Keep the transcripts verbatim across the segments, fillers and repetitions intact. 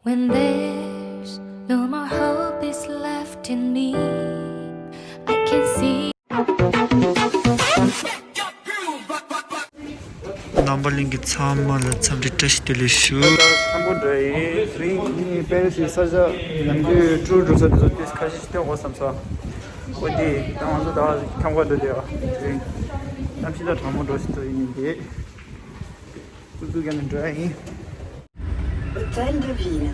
When there's no more hope is left in me, I can see. རྣམ་པ་གླིང་གི་ཚང་མ་ལ་འཚམས་འདྲི་བཀྲ་ཤིས་བདེ་ལེགས་ཞུ། ད་ལྟ་འཚམས་པོ་འདྲ་ཡིན། དེ་རིང་ངས་པེ་རི་སི་ས་ཆ་ནམ་རྒྱུན་ཊུར་འགྲོ་ས་དེ་ཚོ་ཏོག་ཙམ་ཁ་ཤས་ཤིག་སྟོན་དགོས་བསམ་སོང་། ཨོ་དེ་ད་ང་ཚོ་ད་ཁྱམས་ཁ་འགྲོ་དེ་ཨ་དེ་རིང་གནམ་གཤིས་ད་གྲང་མོ་འགྲོ་ཞིག་ཏུ་ཡིན་འདི། ཀུ་ཀུ་རྒྱབ་ནས་འགྲོ་ཡ་ཡིན། Hôtel de ville.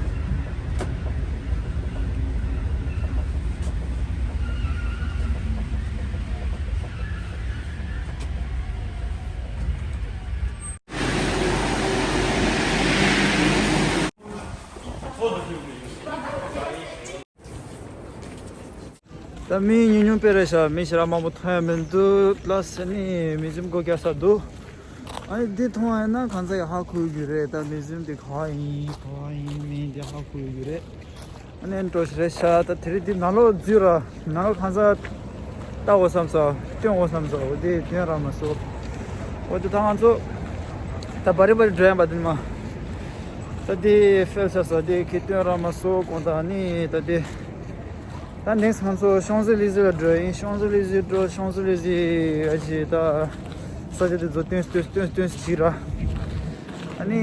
ད་མི་ཉུང་ཉུང་དཔེ་རེད་ཤག་མི་ཞེ་དྲག་མང་པོ་མཐོང་ཡ་མི་འདུག་པ་ལས་ནི་མི་ཟིམ་སྒོ་རྒྱག་ས་འདུག་ཨ་ནི་འདི་མཐོང་བ་ཡིན་ན་གང་ཚ་ཡག་ཧ་གོ་གི་རེད། ད་མི་ཟིམ་འདི་ག་པར་ཡིན་ག་པར་ཡིན་མིན་འདི་ཧ་གོ་གི་རེད། ཨ་ནི་འགྲོ་ཞིག་རེད་ཤག་ད་དེ་རིང་འདི་ནང་ལོགས་འཛུལ་ར་ནང་ལོགས་གང་ཚ་ལྟ་དགོས་བསམ་སོང་། སྟོན་དགོས་བསམ་སོང་། འོ་དེ་སྟོན་ར་མ་སོང་། འོ་དེ་ད་ང་ཚོ་ད་བ་རི་བ་རི་འགྲོ་ཡ་ཡིན་པ་དེ་ནི་མ། ད་དེ་ཕེལ་ཆགས་སོང་། དེ་ཁྱེད་སྟོན་ར་མ་སོང་གོང་ད་ནི་ད་དེ། ད་ནེག་སི་ང་ཚོ་ཤོང་ཟེ་ལི་ཟེ་ལ་འགྲོ་ཡིན། ཤོང་ཟེ་ལི་ཟེ་འགྲོ། ཤོང་ཟེ་ལི་ཟེ་ཨ་ཅེ་ད་ས་ཆ་དེ་ཚོ་སྟོན་སྟོན་སྟོན་སྟོན་ཞིག་ར། ཨ་ནི་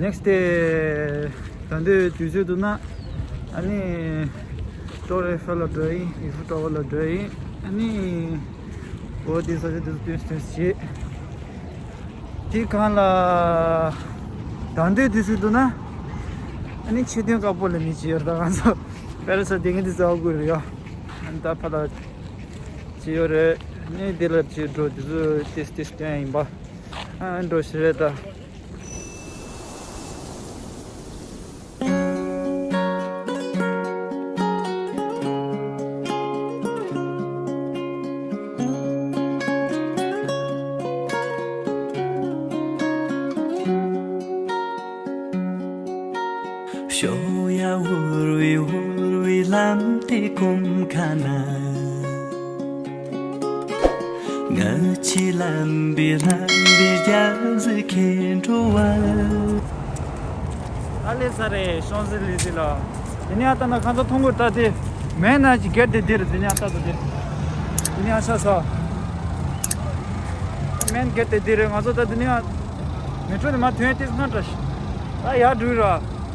ནེག་སི་ཌེ་ད་འདོད་དུས་ཚོད་འདུག་ན་ཨ་ནི་ཊོར་ཨེ་ཧྥེལ་ལ་འགྲོ་ཡིན། ཨེ་ཧྥེལ་ཊོ་ཝར་ལ་འགྲོ་ཡིན། ཨ་ནི་འོ་དེ་ས་ཆ་དེ་ཚོ་སྟོན་སྟོན་ཞིག་དེ་གང་ལ་ད་འདོད་དུས་ཚོད་འདུག་ན་ཨ་ནི་ཆེ་སྟོན་དཀར་པོ་ལ་མི་བྱེད་ཡོད་རེད། ད་ང་ཚོ་པེ་རི་སི་བསྡད་མཁན་དེ་ཚོ་ཧ་གོ་རེད་ཡ། ཨ་ནི་ད་ཕ་ལ་བྱེད་ཡོད་རེད། ཨ་ནི་དེ་ལ་བྱེད་འགྲོ་དེ་ཚོ་ཏིས་ཏིས་སྟོན་ཡིན་པ། ཨ་འགྲོ་ཞིག་རེད་ད། ཤོ་ཡ་འུར་བའི་འུར་བའི་ལམ་དེ་གོམ་ཁ་ན། ང་ཆེ་ལམ་པའི་ལམ་པའི་རྒྱ་ཟི་ཁེ་འགྲོ་བ། ད་སླེབས་ས་རེད་ཤོང་ཟི་ལི་ཟི་ལ། དེ་ནས་ཨ་ད་ན་ཁ་ཚ་ཐོང་གོ་ད་དེ་མེད་ན་ཅི་གེར་དེ་དེ་རེད། དེ་ནས་ཨ་ད་ད་དེ་དེ་ནས་ཨ་ཤ་ས་མེད་གེར་དེ་དེ་རེད། ང་ཚོ་ད་དེ་ནས་ཨ་མེ་ཊྲོ་ནས་མ་ཐོན་ཏེ་སྔ་དྲ་ཤི་ད་ཡར་འགྲོ་ར།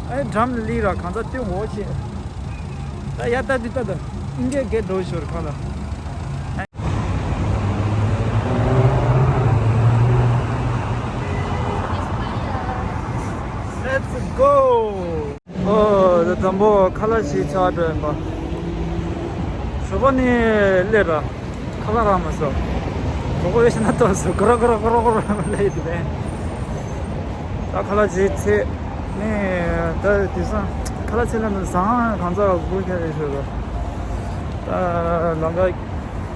ཨ་འགྲམ་ལ་ལི་ར་གང་ཚ་ཏེ་འོ་ཆེ་ད་ཡར་ད་དེ་ད་ད་ཨིན་ཌི་ཡ་གེར་འགྲོ་ཤོར་གང་ལ། Let's go. ཨོ། ད་དང་པོ་ཁ་ལག་ཞིག་ཆགས་འགྲོ་ཡིན་པ། ཞོགས་པ་ནས་སླེབས་ར། ཁ་ལག་རག་མ་སོང་། གྲོགས་པོ་ཡོད་ཤེ་ན་ཏོག་སོ་གོ་ར་གོ་ར་གོ་ར་གོ་ར་སླེབས་ཡོད་དེ་མེད། ད་ཁ་ལག་ཅིག་ཚེ་ནས་ད་དེང་སང་ཁ་ལག་ཚེ་ལ་ནི་ཟངས་གང་ཚ་དགོས་ཁྱེར་རེད་ཤོད་ར། ད་ལམ་ཁ་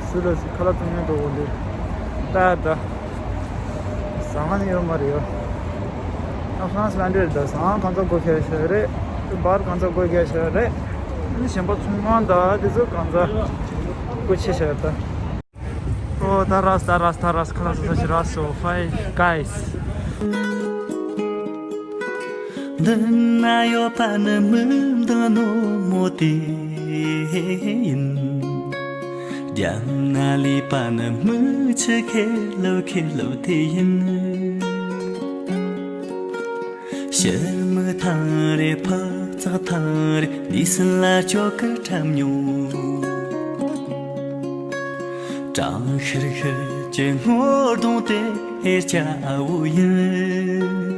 ཚུར་ལ་ཁ་ལག་བཙོང་མཁན་འགྲོ་དགོས་འདུག་ད་ད། ཟ་ཁང་ནི་ཡོད་མ་རེད་ཡོ། ཨ་ཧྥ་རན་སི་ལ་འདྲེ་རེད། ད་ཟ་ཁང་གང་ཚ་སྒོ་ཁ་ཤོར་རེད། བར་གང་ཚ་སྒོ་ཁ་ཤོར་རེད། ཨ་ནི་གཞན་པ་ཚོང་ཁང་ད་དེ་ཚོ་གང་ཚ་སྒོ་ཕྱེ་ཤོར་ད། ཨོ་ད་རས་ད་རས་ད་རས་ཁ་ལག་ཟ་ས་ཞིག་རས་སོ། Five Guys། འདི་ན་ཡོད་པ་ནི་མི་འདང་ནོ་མོ་དེ་ཡིན། རྒྱབ་ན་ལུས་པ་ནི་མི་ཆུ་ཁེ་ལོ་ཁེ་ལོ་དེ་ཡིན། ཕྱི་མི་ཐང་རེ་ཕ་ཚག་ཐང་རེ་ནི་སྲིན་ལ་ཅོ་ཀི་ཁྲམ་ཉོ། གྲང་ཤིར་ཤིར་གྱི་སྔོ་གདོང་དེ་སྐྱ་བོ་ཡིན།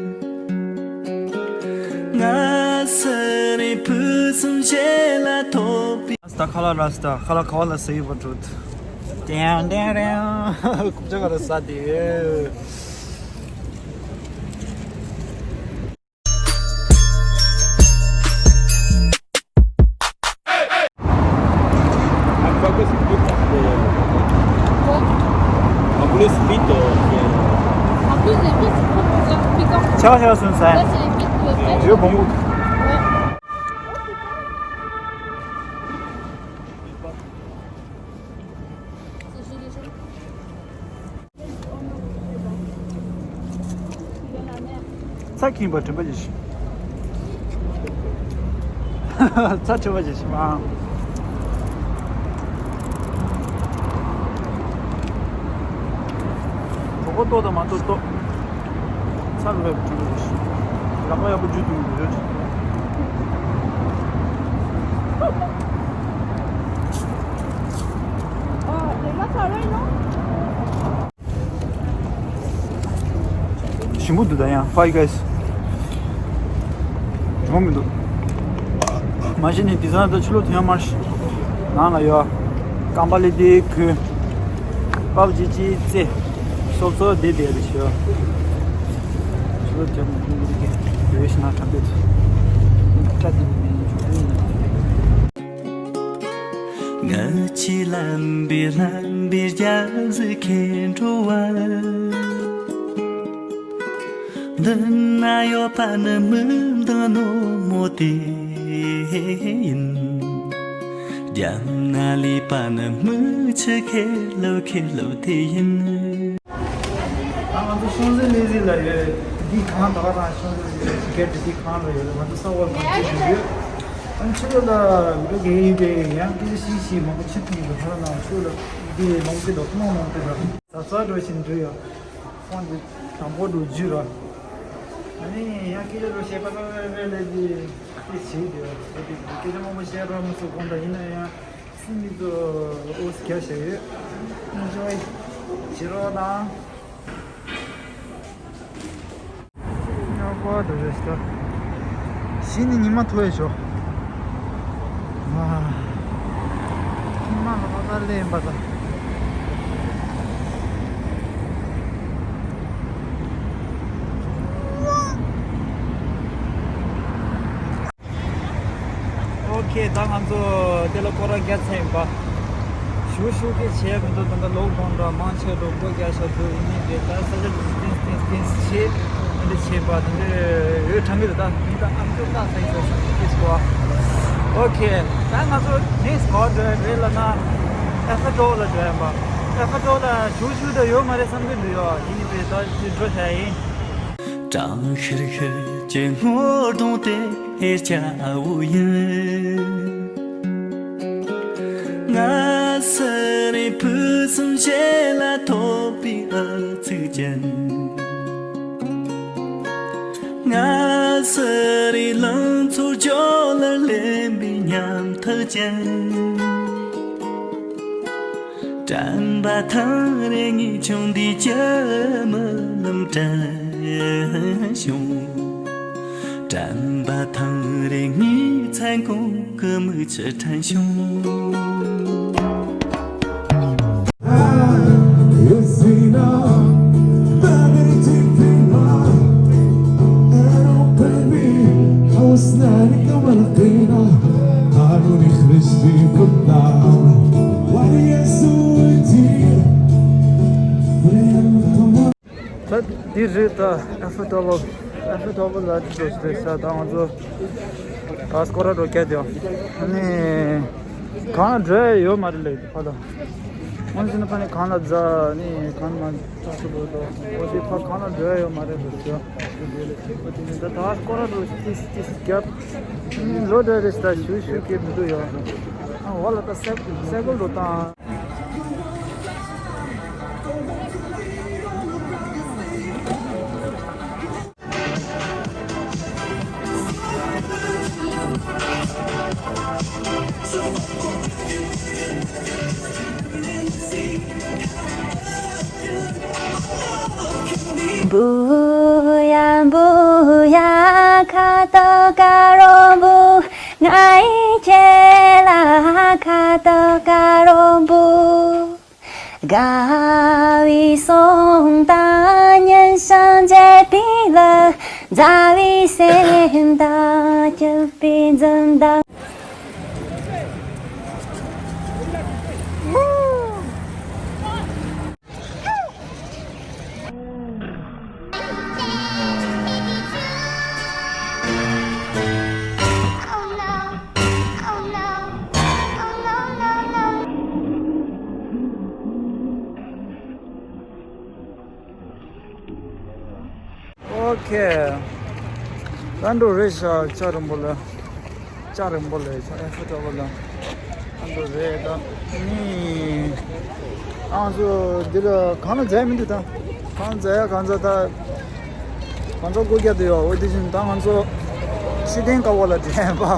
ང་སི་རི་ཕུ་སུམ་ཞེ་ལ་ཐོབ་པའི། རས་ད་ཁ་ལག་རས་ད་ཁ་ལག་ཁ་བ་ལ་ཟེར་ཡོད་པ་འགྲོ། ཏན་ཏན་རེད། ཁུབ་ཆ་ག་ལ་ཟ་དེ། Quoi que c'est plus compliqué. Quoi ? En plus, vite, euh, c'est- En plus, les frites, c'est trop piquant. Tiens, tiens, c'est ça. Là, c'est les frites, euh, fraîches. Je veux bon goût. Ouais. C'est joli, joli. ཚ་ཚ་ཚ་ཚ་ཚ། ཚྭ་ཁེངས་པ་དྲན་པ་ཅིག་ཤི། ཚྭ་དྲན་པ་ཅིག་ཤི་མ། གྲོད་ཁོག་ལྟོགས་དང་མ་ལྟོགས་ལྟོགས། ཚྭ་རུ་བས་དྲན་པ་ཅིག་ཤི། ལག་པ་ཡག་པོ་འཇུ་ཐུབ་མི་འདུག་ཡོད་ཅིག། ཞིམ་པོ་འདུག་ད་ཡང་Five Guys། འགྲོ་མི་འདུག། མ་གཞི་ནས་དེང་སང་ད་ཆུ་ལོག་ཐོན་ཡ་མར་ཤི། ནང་ལ་ཡོད། ཀམ་པ་ལི་དེ་གོས། པབ་ཇི་ཅི་རྩེ། སོབ་སོབ་དེ་དེ་རེ་ཤི། ཆུ་ལོག་ཐོན་ཡ་མར་ཤི་ན་ཁྲམ་པེ་ཚུ། ཁྲ་དེ་མི་འཇུག་དུས་ཡིན། ང་ཆེ་ལམ་པའི་ལམ་པའི་རྒྱ་ཟི་ཁེ་འགྲོ་བ། འདི་ན་ཡོད་པ་ནི་མི་འདང་ནོ་མོ་དེ་ཡིན། རྒྱབ་ན་ལུས་པ་ནི་མི་ཆུ་ཁེ་ལོ་ཁེ་ལོ་དེ་ཡིན། ང་ཚོ་ཤོང་ཟི་ལི་ཟི་ལ་ཡོད། འདི་གང་ད་ག་རང་ཤོང་ཟི་ལི་ཟི་གེ་ཊི་འདི་གང་ལ་ཡོད། ང་ཚོ་ས་འོག་གང་ཅི་ཡོད། ཨ་ནི་ཕྱི་ལོགས་ལ་འགྲོ་གི་ཡིན་པས་ཡང་སྐད་ཆ་ཤིག་ཤིག་མང་པོ་ཕྱི་ཐུག་ཡིན་པ་ཐ་ན་ཕྱི་ལོགས་འདི་ལོང་གི་འདུག་ཐུན་མོང་མང་པོ་ར། ས་ས་འགྲོ་བཞིན་འགྲོ་ཡོད། ཁོང་གི་དང་པོ་འགྲོ་རྒྱུ་ར། ཨ་ནི་ཡང་སྐད་ཆ་རོ་བཤད་པ་ར་ར་ར་ལས་ཀྱི་སྐད་བྱེད་དེ་ར། སྐད་ཆ་མང་པོ་བཤད་ར་མི་ཚོ་དགོངས་དག་ཡིན་ན་ཡང་སེམས་མི་ཚོ་ཨོ་སི་རྒྱ་བཤད་ཡོད། Enjoy་བྱེད་རོགས་དང་། ཉོ་གོ་དུ་རེ་ཤི་ད། གཞི་ནི་ཉི་མ་ཐོ་ཡི་ཤོ། ཨ། ཉི་མ་ལ་ཕ་ཚ་ལེན་པ་ད། ཨོ་ཁེ། ད་ང་ཚོ་དེ་ལ་སྐོར་ར་བརྒྱབ་ཚར་ཡིན་པ། ཞུ་ཞུ་གི་བྱས་མི་འདུག་ད་ལྟ་ལོག་ཌའུན་འདྲ་མང་ཆེ་འགྲོ་སྒོ་རྒྱག་ཤག་འདུག་ཡིན་ནའི་དེ་ད་ས་ཆ་ཏིས་ཏིས་ཏིས་ཏིས་བྱས་དེ་འདྲ་བྱས་པ་དེ་འདྲ་འོས་འཕྲང་གི་རེད། ད་མི་ད་ཨམ་ཅོག་ཏག་ས་ཡིན་ས་ས་ཏིས་གོ། ཨོ་ཁེ། ད་ང་ཚོ་ནེག་སི་ག་བར་འགྲོ་ཡ་རེད་ལབ་ན། ཨེ་ཧྥེལ་ཊོ་ཝར་ལ་འགྲོ་ཡ་ཡིན་པ། ཨེ་ཧྥེལ་ཊོ་ཝར་ལ་ཞུ་ཞུ་ད་ཡོད་མ་རེད་བསམ་གི་འདུག་ཡོ། ཡིན་ནའི་དེ་ད་འགྲོ་བྱ་ཡ་ཡིན། གྲང་ཤུར་ཤུར་གྱི་སྔོ་གདོང་དེ་སྐྱ་བོ་ཡིན། ང་སུ་རེད་ཕུན་སུམ་ཞལ་ལ་ཐོགས་པའི་ཨ་ཚུགས་ཅན། ང་སུ་རེད་ལང་ཚོ་ཇོ་ལར་ལེན་པའི་ཉམ་ཐག་ཅན། དྲན་པ་ཐང་རེ་ངའི་ཆུང་འདི་ཅི་མི་ལམ་དྲན་བྱུང་། དྲན་པ་ཐང་རེ་ངའི་མཚན་གུང་གི་མིག་ཆུ་དྲན་བྱུང་། ད་འདི་རེད་ད། ཨེ་ཧྥེལ་ཊོ་ཝར། ཨེ་ཧྥེལ་ཊོ་ཝར་ལ་འགྲོ་ཞིག་རེད་ཤག་ད་ང་ཚོ་ད་སྐོར་ར་འགྲོ་སྐད་དེ། ཨ་ནི་གང་ལ་འགྲོ་ཡ་ཡོད་མ་རེད་ལེ་ཕ་ད། ང་ཚོ་ནི་ཕ་ནི་གང་ལ་འཛའ་ནི་གང་མ་ཐག་ཏུ་འགྲོ་དོ། ཨོ་དེ་ཕ་གང་ལ་འགྲོ་ཡ་ཡོད་མ་རེད་འགྲོ་ཤག་ཨོ་དེ་ལེ་ཁྱེད་པ་དེ་ནི་ད་ད་སྐོར་ར་འགྲོ་ཏིས་ཏིས་རྒྱབ། ལོ་འདྲ་རེད་ཤག་ད་ཞུ་ཞུ་གི་མི་འདུག་ཡ། ཨ་འོ་ལ་ད་སེ་སེ་གོལ་འགྲོ་དང་། འབུ་ཡ་འབུ་ཡ་ཁ་དོག་དཀར་པོ་འབུ། ང་ཡི་ཁྱེད་ལ་ཁ་དོག་དཀར་པོ་འབུ། དགའ་བའི་སོང་དང་ཉིན་ཞག་འབྱེད་པའི་ལ། མཛའ་བའི་སེམས་དང་སྐྱིད་པའི་འཛུམ་མདངས། ཨོ་ཁེ། ཨ་འགྲོ་རེད་ཤག་ལྕགས་རིང་པོ་ལ། ལྕགས་རིང་པོ་ལ་ལྕགས་ཨེ་ཧྥེལ་ཊ་ཝར་ལ། ཨ་འགྲོ་རེད་ད། ནི། ཨང་ཚོ་འདི་ལ་གང་ལ་མཛད་མི་འདུག་ད། གང་མཛད་ཡ་གང་ཚ་ད། གང་ཚ་སྒོ་རྒྱག་དུ་ཡོད། འོ་དེ་བཞིན་ད་ང་ཚོ་ཤི་ཏན་ཀ་བོ་ལ་དྲན་པ།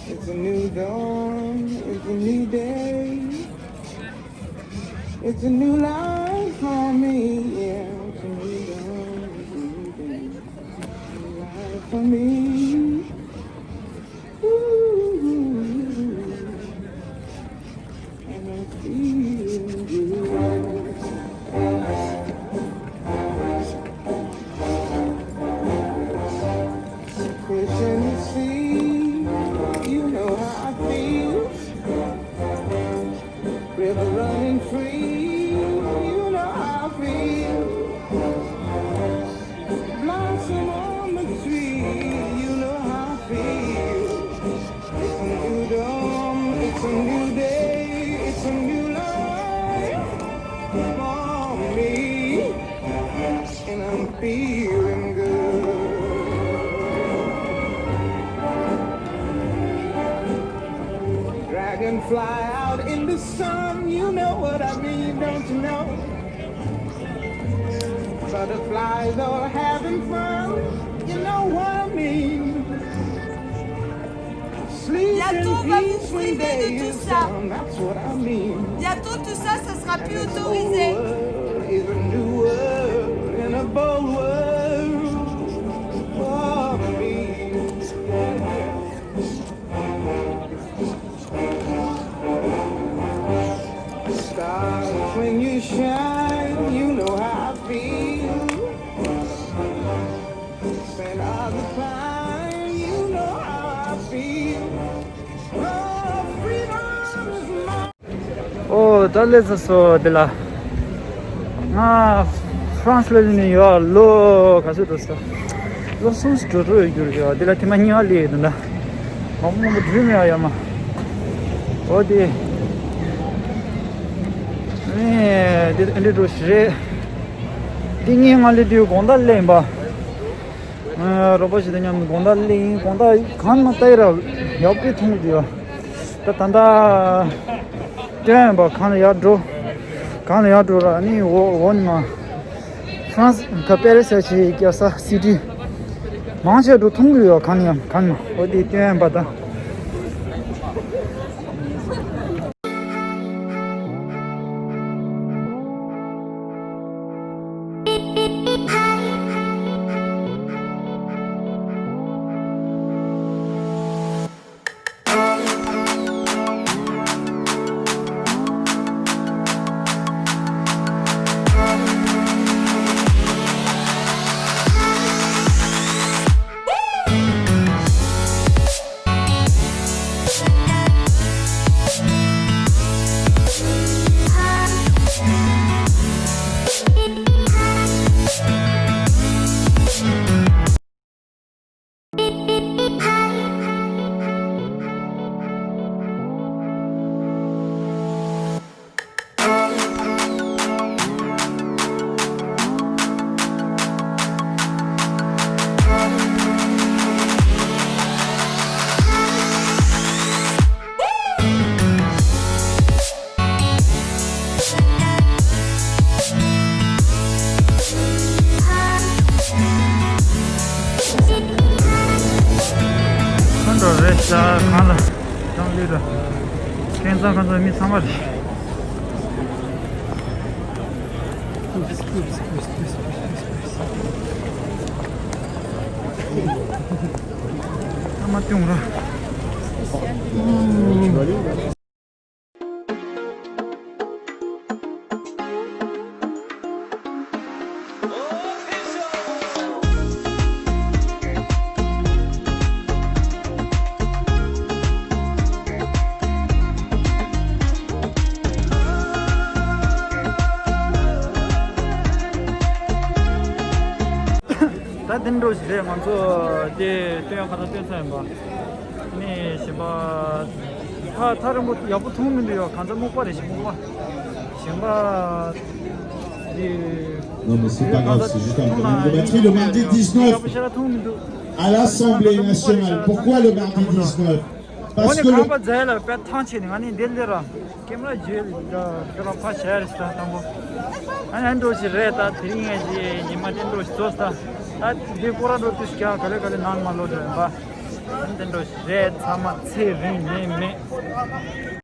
It's a new dawn, it's a new day. It's a new life for me, yeah. It's a new dawn, it's a new day. It's a new life for me. Ooh, and I'm feeling good. Fish in the sea, you know how I feel. River running free, you know how I feel. Blossom on the tree, you know how I feel. It's a new dawn, it's a new day, it's a new life for me. And I'm feeling good. Dragonfly out in the sun, you know what I mean, don't you know? Butterflies all having fun, you know what I mean. Bientôt, on va vous priver de tout ça. Bientôt, tout ça, ça sera plus autorisé. Stars, when you shine, you know how I feel. Scent of the pine, you know how I feel. Oh, freedom is mine. ཨོ་ད་སླེབས་ཚར་སོང་འདི་ལ། ང་ཧྥ་རན་སི་ལ་སླེབས་ནས་ཡོད་ལོ་ག་ཚོད་འགྲོ་ས། ལོ་གསུམ་འགྲོ་འགྲོ་ཡོད་རྒྱུ་རེད་ཡོད། འདི་ལ་ཐེངས་མ་གཉིས་པ་སླེབས་ཡོད་འདི་འདྲ། མ་མོ་མ་མོ་འགྲུལ་མེད་ཡ་ཡ་མ། ཨོ་དེ། ཨེ་དེ་ཨ་འདྲ་འགྲོ་ཞིག་རེད། འདི་ངས་ང་སླེབས་དུས་དགོང་དག་སླེབས་ཡིན་པ། ང་རོགས་པ་ཞིག་དང་མཉམ་དུ་དགོང་དག་སླེབས་ཡིན། དགོང་དག་གང་མ་ལྟ་ཡི་ར་ཡག་པོ་མཐོང་གི་འདུག་ཡ། ད་ད་ལྟ་སྟོན་པ་གང་ལ་ཡར་འགྲོ། གང་ལ་ཡར་འགྲོ་ར་ནི་འོ་འོ་ནི་མ། ཧྥ་རན་སི་ག་པེ་རི་སི་ཡ་ཆེ་སྐྱ་ས་སི་ཊི་མང་ཆེ་འགྲོ་མཐོང་གི་ཡོད། གང་ལ་ཡང་གང་མ་འོ་དེ་སྟོན་པ་དང་། ཁོང་ཚོ་རེད་ཤག་གང་ལ་གང་ལས་ར། ཁྱིམ་ཚང་ཁོང་ཚོ་མི་ཚང་མ་རེད། ཨ་མ་སྟོན་ར། དེ་འདྲ་ཞིག་རེད། ང་ཚོ་དེ་སྟོན་ཡག་ག་ཚོད་སྟོན་ཚར་ཡིན་པ། ནི་གཞན་པ། ཐག་ཐག་རིང་པོ་ཡག་པོ་མཐོང་མི་འདུག་ཡོ། གང་ཚ་སྨུག་པ་རེད་ཤག་སྨུག་པ། གཞན་པ། དེ། Non, mais c'est pas grave, c'est juste un problème de batterie. Le mardi dix-neuf, à l'Assemblée nationale. Pourquoi le mardi dix-neuf ? Parce que le ག་པར་མཛད་ལ་དཔེ་ཐང་ཆད་ནས་ང་ནི་འདིར་སླེབས་ར། ཀེམ་ར་བརྗོད་ལ་ཁ་ཤས་རེད་ཤག་དང་པོ། ཨ་ནི་འདྲ་ཞིག་རེད། ད་དེ་རིང་ངས་ཀྱི་ཉི་མ་དེ་འདྲ་ཞིག་རྫོགས་ཤག་ད་འདི་སྐོར་ར་འགྲོ་དུས་ཀྱང་ག་ལེ་ག་ལེ་ནང་མ་ལོག་འགྲོ་ཡིན་པ། ཨ་ནི་དེ་འདྲ་ཞིག་རེད། ཚང་མ་ཚེ་རིང་ནད་མེད།